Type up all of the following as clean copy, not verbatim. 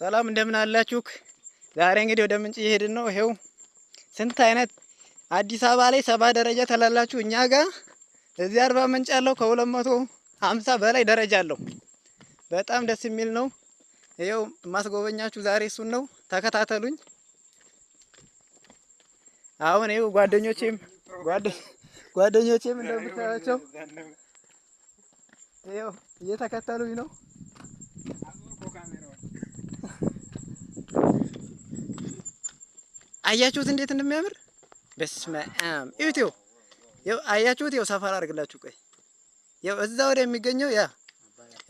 ሰላም እንደምን አላችሁ? ዛሬ እንግዲህ ወደ ምንጭ እየሄድን ነው። ይሄው ስንት አይነት አዲስ አበባ ላይ 70 ደረጃ ተላላችሁ፣ እኛ ጋር እዚህ አርባ ምንጭ ያለው ከ250 በላይ ደረጃ አለው። በጣም ደስ የሚል ነው። ይኸው የማስጎበኛችሁ ዛሬ እሱን ነው። ተከታተሉኝ። አሁን ይኸው ጓደኞቼም እንደምታያቸው ይኸው እየተከተሉኝ ነው። አያችሁት እንዴት እንደሚያምር? በስመ አብ እዩት። ይኸው አያችሁት? ይኸው ሰፈር አድርግላችሁ ቆይ። ይኸው እዛ ወዲያ የሚገኘው ያ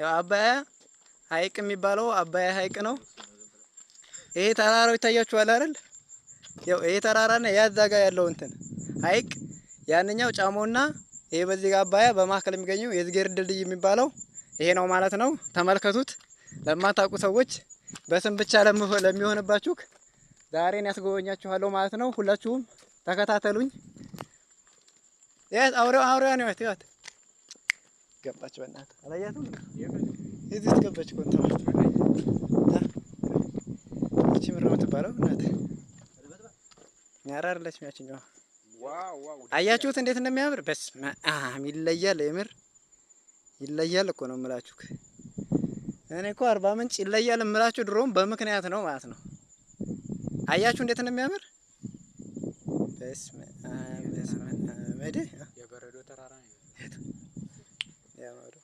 ያው አባያ ሐይቅ የሚባለው አባያ ሐይቅ ነው። ይሄ ተራራው ይታያችኋል አይደል? ያው ይሄ ተራራና ያ እዛ ጋር ያለው እንትን ሐይቅ ያንኛው ጫሞና ይሄ በዚህ ጋር አባያ በማዕከል የሚገኘው የዝጌር ድልድይ የሚባለው ይሄ ነው ማለት ነው። ተመልከቱት። ለማታውቁ ሰዎች በስም ብቻ ለሚሆንባችሁ ዛሬን ያስጎበኛችኋለሁ ማለት ነው። ሁላችሁም ተከታተሉኝ። ያት አውሬው አውሬው ነው ያት ገባች። በእናትህ አላያትም? እዚህ ውስጥ ገባች እኮ እንትን እቺ ምር ነው የምትባለው። በእናትህ ኧረ አይደለችም ያችኛዋ። አያችሁት እንዴት እንደሚያምር? በስመ አብ ይለያል። የምር ይለያል እኮ ነው የምላችሁ። እኔ እኮ አርባ ምንጭ ይለያል የምላችሁ ድሮም በምክንያት ነው ማለት ነው። አያችሁ እንዴት እንደሚያምር? በስመ አብ በስመ አብ። የበረዶ ተራራ ነው። ያማሩ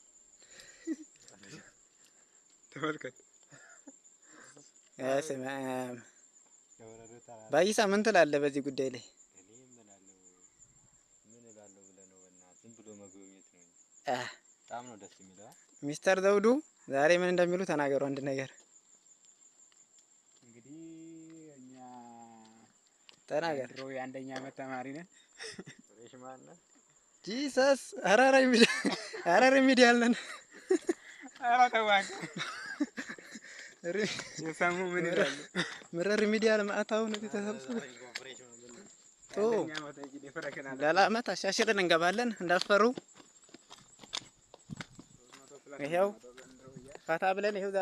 ተመልከት። በስመ አብ። ባይሳ ምን ትላለህ በዚህ ጉዳይ ላይ? እኔ ምን እላለሁ ብለህ ነው? በእናትህ ዝም ብሎ መጎብኘት ነው እንጂ በጣም ነው ደስ የሚለው። ሚስተር ዘውዱ ዛሬ ምን እንደሚሉ ተናገሩ አንድ ነገር። እንግዲህ እኛ ተናገር። ድሮ የአንደኛ ዓመት ተማሪ ነን። Freshman ነህ? Jesus ኧረ remedial ነን። ኧረ ተው እባክህ፣ የሰሙ ምን ይላሉ? ምረ remedial ማዕት አሁን እዚህ ተሰብስበው የአንደኛ ዓመት እንግዲህ freshman ሌላ ዓመት አሻሽለን እንገባለን እንዳትፈሩ። ይኸው ፈታ ብለን ይኸው ዛሬ